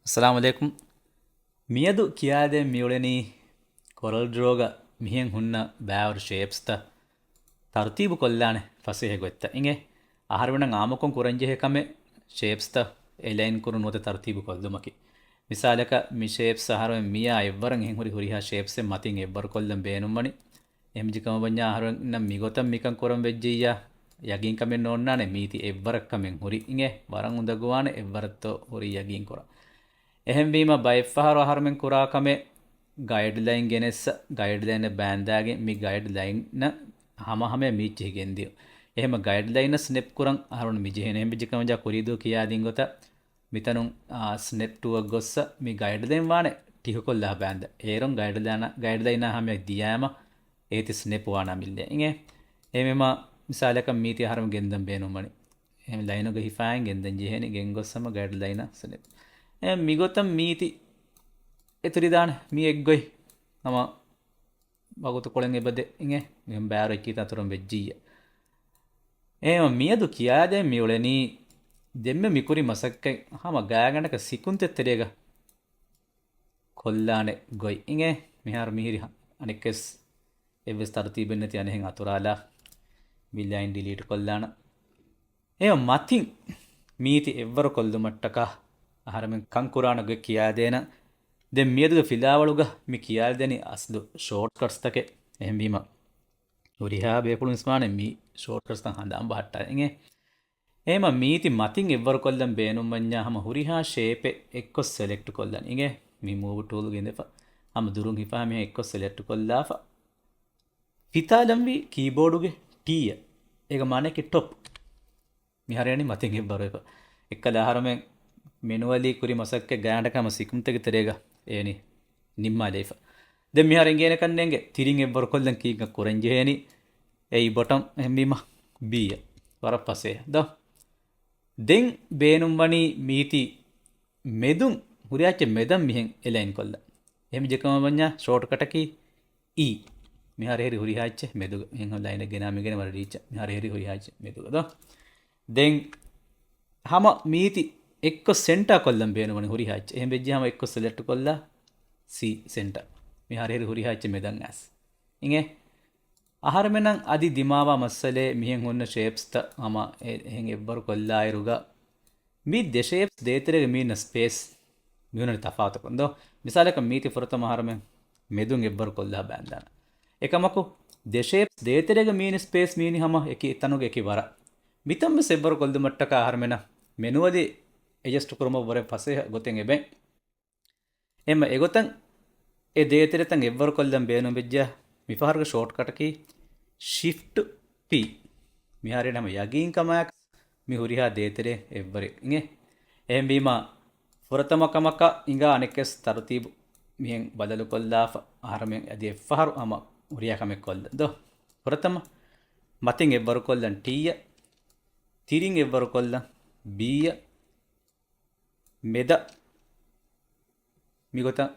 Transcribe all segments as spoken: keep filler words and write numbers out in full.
އައްސަލާމު ޢަލައިކުމް. މިއަދު ކިޔާދޭން މިއުޅެނީ ކޮރަލް ޑްރޯގަ މިހެން ހުންނަ ބައިވަރު ޝޭޕްސްތައް ތަރުތީބު ކޮށްލާނެ ފަސޭހަ ގޮތްތައް އިނގޭ. އަހަރުމެންނަށް އާއްމުކޮށް ކުރަންޖެހޭ ކަމެއް ޝޭޕްސްތައް އެލައިން ކުރުން ނުވަތަ ތަރުތީބު ކޮށްލުމަކީ. މިސާލަކަށް މި ޝޭޕްސް އަހަރުމެން މިއާ އެއްވަރަށް އެހެން ހުރި ހުރިހާ ޝޭޕްސެއް މަތިން އެއްވަރު ކޮށްލަން ބޭނުންވަނީ. އެހެންވެއްޖެ ކަމަށް ވަންޏާ އަހަރުމެންނަށް މިގޮތަށް މިކަން ކުރަން ވެއްޖެއްޔާ ޔަގީންކަމެއް ނޯންނާނެ މީތި އެއްވަރަށް ކަމެއް ހުރި އިނގޭ. ވަރަށް އުނދަގޫވާނެ އެއްވަރަށްތޯ ހުރީ ޔަގީން ކުރަން. އެހެންވީމަ ބައެއްފަހަރު އަހަރުމެން ކުރާ ކަމެއް ގައިޑްލައިން ގެނެއްސަ، ގައިޑްލައިނަށް ބާންދާގެން މި ގައިޑްލައިން ހަމަހަމަޔަށް މީއްޗިހި ގެންދިޔުން. އެހެމަ ގައިޑްލައިނަށް ސްނެޕް ކުރަން އަހަރުން މިޖެހޭނެ. އެހެންވެއްޖެ ކަމަށް ކުރީދޫ ކިޔާދިން ގޮތަށް މިތަނުން، އާ، ސްނެޕް ޓޫއަށް ގޮއްސަ މި ގައިޑްލައިން ވާނެ ޓިހުކޮށްލާ ބާންދަ. އޭރުން ގައިޑްލައިނަށް، ގައިޑްލައިނާ ހަމަޔަށް ދިޔާމަ އޭތި ސްނެޕް ވާނާ މިއްލޭ އިނގޭ. އެހެމަ މިސާލަކަށް މީތި އަހަރުމެން ގެންދަން ބޭނުންވަނީ. އެހެމަ ލައިނުގަ ހިފާއިން ގެންދަން ޖެހޭނީ ގެންގޮއްސަމަ ގައިޑްލައިނަށް ސްނެޕް. އެ މިގޮތަށް މީތި އެތުރިދާނެ މި އެއްގޮތް ހަމަ ވަގުތުކޮޅެއް އެބަދޭ އިނގޭ. މިހެން ބައިވަރު އެއްޗިހިތައް އަތުރަށް ވެއްޖިއްޔާ. އެހެމަ މިއަދު ކިޔާދޭން މިއުޅެނީ ދެންމެ މިކުރި މަސައްކަތް ހަމަ ގާތްގަނޑަކަށް ސިކުންތެއް ތެރޭގަ ކޮށްލާނެ ގޮތް އިނގޭ. މިހާރު މިހިރި އަނެއްކަސް އެއްވެސް ތަރުތީބެއް ނެތި އަނެއްހެން އަތުރާލާ މި ލައިން ޑިލީޓް ކޮށްލާނަ. އެ މަތިން މީތި އެއްވަރު ކޮށްލުމަށްޓަކާ އަހަރެމެން ކަން ކުރާނެ ގޮތް ކިޔާދޭނަ. ދެން މިއަދުގެ ފިލާވަޅުގަ މި ކިޔާދެނީ އަސްލު ޝޯޓްކަޓްސްތަކެއް. އެހެންވީމަ ހުރިހާ ބޭފުޅުން ވިސްނާނެ މި ޝޯޓްކަޓްސްތައް ހަނދާން ބަހައްޓާ އިނގޭ. އެހެމަ މީތި މަތިން އެއްވަރު ކޮށްލަން ބޭނުންވަންޏާ ހަމަ ހުރިހާ ޝޭޕެއް އެއްކޮށް ސެލެކްޓް ކޮށްލަން އިނގޭ. މި މޫވް ޓޫލް ގެންދެފަ ހަމަ ދުރުން ހިފާ މިހެން އެއްކޮށް ސެލެކްޓް ކޮށްލާފަ ފިތާލަންވީ ކީބޯޑުގެ ޓީއަށް. އޭގެ މާނައަކީ ޓޮޕް. މިހާރު އެނީ މަތިން އެއްވަރު ވެފަ. އެއްކަލަ އަހަރުމެން މެނުއަލީ ކުރި މަސައްކަތް ގާތްގަނޑަކަށް ހަމަ ސިކުންތެއްގެ ތެރޭގަ އެނީ ނިންމާލައިފަ. ދެން މިހާރު އެނގޭނެ ކަންނޭނގެ ތިރިން އެއްވަރު ކޮށްލަން ކީއްކަން ކުރަން ޖެހޭނީ. އެއީ ބޮޓަމް އެހެންވީމަ ބީއަށް. ވަރަށް ފަސޭހަ ދޯ. ދެން ބޭނުންވަނީ މީތި މެދުން ހުރިހާ އެއްޗެއް މެދަށް މިހެން އެލައިން ކޮށްލަން. އެހެން ޖެކަމަ ވަންޏާ ޝޯޓްކަޓަކީ އީ. މިހާރު ހެރި ހުރިހާ އެއްޗެއް މެދުގަ. މިހެން ލައިނެއް ގެނާ މިގެނެ ވަރަށް ރީއްޗަށް. މިހާރު ހެރި ހުރިހާ އެއްޗެއް މެދުގަ ދޯ. ދެން ހަމަ މީތި އެއްކޮށް ސެންޓާ ކޮށްލަން ބޭނުންވަނީ ހުރިހާ އެއްޗެއް. އެހެން ވެއްޖެ ހަމަ އެއްކޮށް ސެލެކްޓް ކޮށްލާ ސީ ސެންޓާ. މިހާރު ހެރި ހުރިހާ އެއްޗެއް މެދަށް އައިސް. އިނގޭ؟ އަހަރެމެނަށް އަދި ދިމާވާ މައްސަލައެއް މިހެން ހުންނަ ޝޭޕްސްތައް ހަމަ އެ-، އެހެން އެއްވަރު ކޮށްލާއިރުގަ މި ދެ ޝޭޕްސް ދޭތެރޭގަ މި އިންނަ ސްޕޭސް މިހުންނަނީ ތަފާތުކޮށް ދޯ. މިސާލަކަށް މީތި ފުރަތަމަ އަހަރެމެން މެދުން އެއްވަރު ކޮށްލާ ބާންދާނަ. އެކަމަކު ދެ ޝޭޕްސް ދޭތެރޭގަ މި އިންނަ ސްޕޭސް މި އިނީ ހަމަ އެކި ތަނުގެ އެކި ވަރަށް. މިތަން ވެސް އެއްވަރު ކޮށްލުމަށްޓަކާ އަހަރެމެނަށް މެނުއަލީ އެޑްޖަސްޓް ކުރުމަށް ވަރަށް ފަސޭހަ ގޮތެއް އެބައި. އެމަ އެގޮތަށް އެ ދޭތެރެތައް އެއްވަރު ކޮށްލަން ބޭނުންވެއްޖެ. މިފަހަރުގެ ޝޯޓްކަޓަކީ ޝިފްޓް ޕީ. މިހާރު ހަމަ ޔަގީންކަމާއެކު މި ހުރިހާ ދޭތެރޭ އެއްވަރެއް އިނގޭ. އެހެންވީމާ ފުރަތަމަ ކަމަކަށް އިނގާ އަނެއްކަސް ތަރުތީބު މިހެން ބަދަލުކޮށްލާފަ އަހަރެމެން އަދި އެއްފަހަރު ހަމަ ހުރިހާ ކަމެއް ކޮށްލަން ދޯ. ފުރަތަމަ މަތިން އެއްވަރު ކޮށްލަން ޓީއަށް، ތިރިން އެއްވަރު ކޮށްލަން ބީއަށް، މެދަށް މިގޮތަށް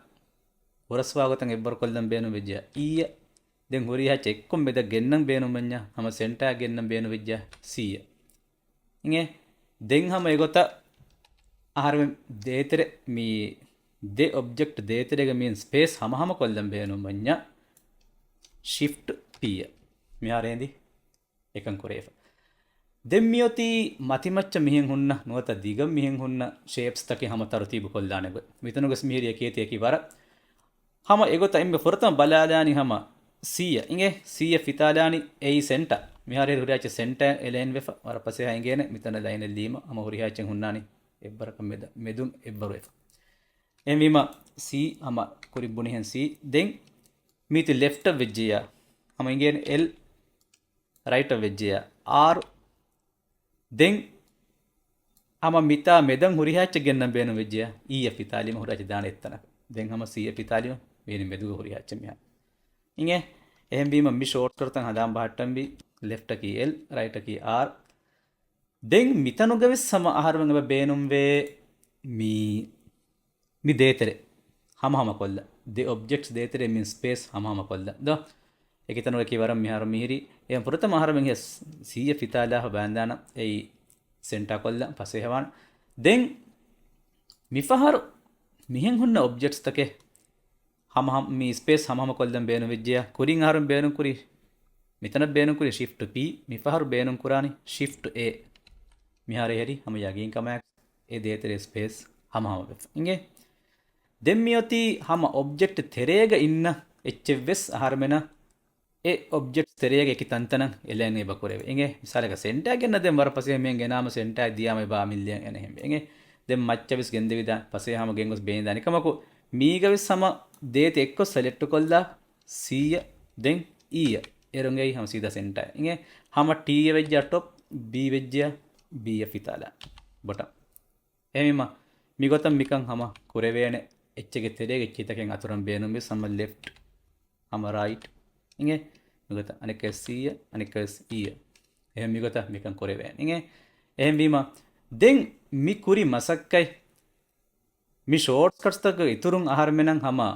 ހުރަސްވާ ގޮތަށް އެއްވަރު ކޮށްލަން ބޭނުން ވެއްޖެ އީއަށް. ދެން ހުރިހާ އެއްޗެއް އެއްކޮށް މެދަށް ގެންނަން ބޭނުން ވެއްޖެ ހަމަ ސެންޓާ ގެންނަން ބޭނުން ވެއްޖެ ސީއަށް. އިނގޭ؟ ދެން ހަމަ އެގޮތަށް އަހަރެމެން ދޭތެރެ މި ދެ އޮބްޖެކްޓް ދޭތެރޭގަ މި ސްޕޭސް ހަމަހަމަ ކޮށްލަން ބޭނުން ވަންޏާ ޝިފްޓް ޕީއަށް. މިހާރު އެނދި އެކަން ކުރެވިފަ. ދެން މިއޮތީ މަތިމައްޗަށް މިހެން ހުންނަ ނުވަތަ ދިގަށް މިހެން ހުންނަ ޝޭޕްސްތަކެއް ހަމަ ތަރުތީބު ކޮށްލާނެ ގޮތް. މިތަނުގަސް މިހިރި އެކިއެތި އެކި ވަރަށް. ހަމަ އެގޮތަށް އެންމެ ފުރަތަމަ ބަލާލާނީ ހަމަ ސީއަށް. އިނގޭ؟ ސީއަށް ފިތާލާނީ އެއީ ސެންޓާ. މިހާރު ހުރިހާ އެއްޗެއް ސެންޓާ އެލައިން ވެފަ ވަރަށް ފަސޭހަ އިނގޭނެ. މިތަނަށް ލައިނެއް ލީމަ ހަމަ ހުރިހާ އެއްޗެއް ހުންނާނީ އެއްވަރަކަށް މެދަށް، މެދުން އެއްވަރު ވެފަ. އެހެންވީމަ ސީ ހަމަ ކުރިން ބުނިހެން ސީ. ދެން މީތި ލެފްޓަށް ވެއްޖެޔާ ހަމަ އިނގޭނެ އެލް، ރައިޓަށް ވެއްޖެޔާ އާރް. ދެން ހަމަ މިތާ މެދަށް ހުރިހާ އެއްޗެއް ގެންނަން ބޭނުން ވެއްޖެޔާ އީއަށް ފިތާލީމަ ހުރިހާ އެއްޗެއް ދާނެ އެއްތަނަކަށް. ދެން ހަމަ ސީއަށް ފިތާލީމަ މިހިރީ މެދުގަ ހުރިހާ އެއްޗެއް މިހާރު. އިނގޭ؟ އެހެންވީމަ މި ޝޯޓްކަޓްތައް ހަނދާން ބަހައްޓަންވީ ލެފްޓަކީ އެލް، ރައިޓަކީ އާރް. ދެން މިތަނުގަވެސް ހަމަ އަހަރުމެން އެބަ ބޭނުންވޭ މި މި ދޭތެރެ ހަމަހަމަ ކޮށްލަ، ދެ އޮބްޖެކްޓްސް ދޭތެރެ މިން ސްޕޭސް ހަމަހަމަ ކޮށްލަ ދޯ. އެކިތަނުގަ ކި ވަރަށް މިހާރު މިހިރީ. އެ ފުރަތަމަ އަހަރުމެން ހިޔަ ސީއަށް ފިތާލާފަ ބާންދާނަ އެއީ ސެންޓާ ކޮށްލަ ފަސޭހަވާން. ދެން މިފަހަރު މިހެން ހުންނަ އޮބްޖެކްޓްސްތަކެއް ހަމަ ހަމަ މި ސްޕޭސް ހަމަހަމަ ކޮށްލަން ބޭނުންވެއްޖެޔާ، ކުރިން އަހަރުން ބޭނުންކުރި، މިތަނަށް ބޭނުންކުރި ޝިފްޓް ޕީ، މިފަހަރު ބޭނުންކުރާނީ ޝިފްޓް އޭ. މިހާރު އެހެރީ ހަމަ ޔަގީންކަމާއެކު އެ ދޭތެރޭ ސްޕޭސް ހަމަހަމަ ވެފަ. އިނގޭ؟ ދެން މިއޮތީ ހަމަ އޮބްޖެކްޓް ތެރޭގަ އިންނަ އެއްޗެއްވެސް އަހަރުމެނަށް އެ އޮބްޖެކްޓް ތެރޭގަ އެކި ތަންތަނަށް އެލައިން އެބަ ކުރެވޭ. އިނގޭ؟ މިސާލަކަށް ސެންޓާ ގެންނަ ދެން ވަރަށް ފަސޭހަ މިހެން ގެނާމަ ސެންޓާ ދިޔާމަ އެބަ އަމިއްލިއަށް އެނެހެން. އިނގޭ؟ ދެން މައްޗަށް ވެސް ގެންދެވިދާނެ ފަސޭހަ ހަމަ ގެންގޮސް ބޭނިދާނެ. ކަމަކު މީގަ ވެސް ހަމަ ދޭތެ އެއްކޮށް ސެލެކްޓް ކޮށްލާ ސީއަށް ދެން އީއަށް އޭރުން އެއީ ހަމަ ސީދާ ސެންޓާ. އިނގޭ؟ ހަމަ ޓީއެއް ވެއްޖާ ޓޮޕް، ބީ ވެއްޖެޔާ ބީއަށް ފިތާލާ ބޮޓަމް. އެހެންވީމަ މިގޮތަށް މިކަން ހަމަ ކުރެވޭނެ. އެއްޗެއްގެ ތެރޭގަ އެއްޗިތަކެއް އަތުރަން ބޭނުންވެސް ހަމަ ލެފްޓް، ހަމަ ރައިޓް. އިނގޭ؟ މިގޮތަށް އަނެއްކާ ސީއަށް، އަނެއްކާ އީއަށް. އެހެން މިގޮތަށް މިކަން ކުރެވޭނެ. އިނގޭ؟ އެހެންވީމަ ދެން މި ކުރި މަސައްކަތް މި ޝޯޓްކަޓްސްތަކުގެ އިތުރުން އަހަރުމެނަށް ހަމަ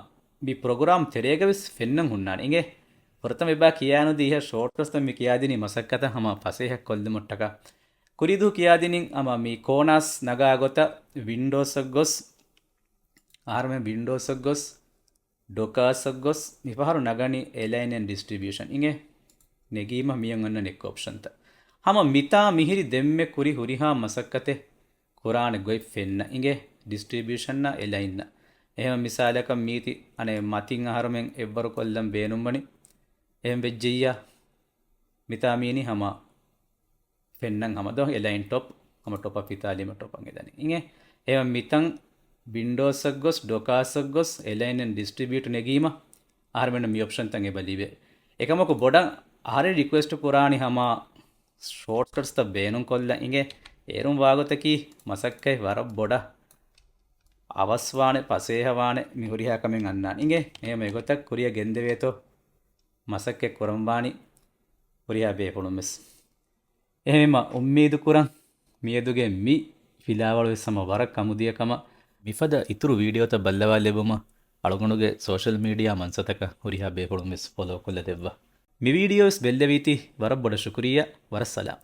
މި ޕްރޮގްރާމް ތެރޭގަ ވެސް ފެންނަން ހުންނާނެ. އިނގޭ؟ ފުރަތަމަ އެބާ ކިޔާނުދީ އިހަށް ޝޯޓްކަޓްސްތައް މި ކިޔާދިނީ މަސައްކަތަށް ހަމަ ފަސޭހަ ކޮށްލުމަށްޓަކާ. ކުރީދޫ ކިޔާދިނިން ހަމަ މި ކޯނާސް ނަގާ ގޮތަށް ވިންޑޯސްއަށް ގޮސް، އަހަރުމެން ވިންޑޯސްއަށް ގޮސް، ޑޮކާސްއަށް ގޮސް، މިފަހަރު ނަގަނީ އެލައިން އެންޑް ޑިސްޓްރިބިއުޝަން. އިނގޭ؟ ނެގީމަ މިއަށް އޮންނަނީ އެއްކޮ އޮޕްޝަންތައް. ހަމަ މިތާ މިހިރި ދެންމެ ކުރި ހުރިހާ މަސައްކަތެއް ކުރާނެ ގޮތް ފެންނަ. އިނގޭ؟ ޑިސްޓްރިބިއުޝަންއާ އެލައިންއާ. އެހެން މިސާލަކަށް މީތި އަނެއް މަތިން އަހަރުމެން އެއްވަރު ކޮށްލަން ބޭނުންވަނީ. އެހެން ވެއްޖެއްޔާ މިތާ މީނީ ހަމަ ފެންނަން ހަމަ ދޯ އެލައިން ޓޮޕް، ހަމަ ޓޮޕަށް ފިތާލީމަ ޓޮޕަށް އެދަނީ. އިނގޭ؟ އެހެން މިތަން ވިންޑޯސްއަށް ގޮސް، ޑޮކާސްއަށް ގޮސް، އެލައިން އެންޑް ޑިސްޓްރިބިއުޓް ނެގީމަ އަހަރުމެންނަށް މި އޮޕްޝަންތައް އެބަ ލިބޭ. އެކަމަކު ބޮޑަށް އަހަރެން ރިކުއެސްޓް ކުރާނީ ހަމަ ޝޯޓްކަޓްސްތައް ބޭނުންކޮށްލަން. އިނގޭ؟ އޭރުން ވާގޮތަކީ މަސައްކަތް ވަރަށް ބޮޑަށް އަވަސްވާނެ، ފަސޭހަވާނެ، މި ހުރިހާ ކަމެއް އަންނާނެ. އިނގޭ؟ އެހެން އެގޮތަށް ކުރިއަށް ގެންދެވޭތޯ މަސައްކަތް ކުރަންވާނީ ހުރިހާ ބޭފުޅުން ވެސް. އެހެންވީމަ އުއްމީދު ކުރަން މިއަދުގެ މި ފިލާވަޅު ވެސް ހަމަ ވަރަށް ކަމުދިޔަ ކަމަށް. މިފަދަ އިތުރު ވީޑިއޯތައް ބައްލަވާލެއްވުމަށް އަޅުގަނޑުގެ ސޯޝަލް މީޑިއާ މަންސަތަކަށް ހުރިހާ ބޭފުޅުން ވެސް ފޮލޯ ކޮށްލަދެއްވާ. މި ވީޑިއޯ ވެސް ބެއްލެވީތީ ވަރަށް ބޮޑަށް ޝުކުރިއްޔާ. ވަރަށް ސަލާމް.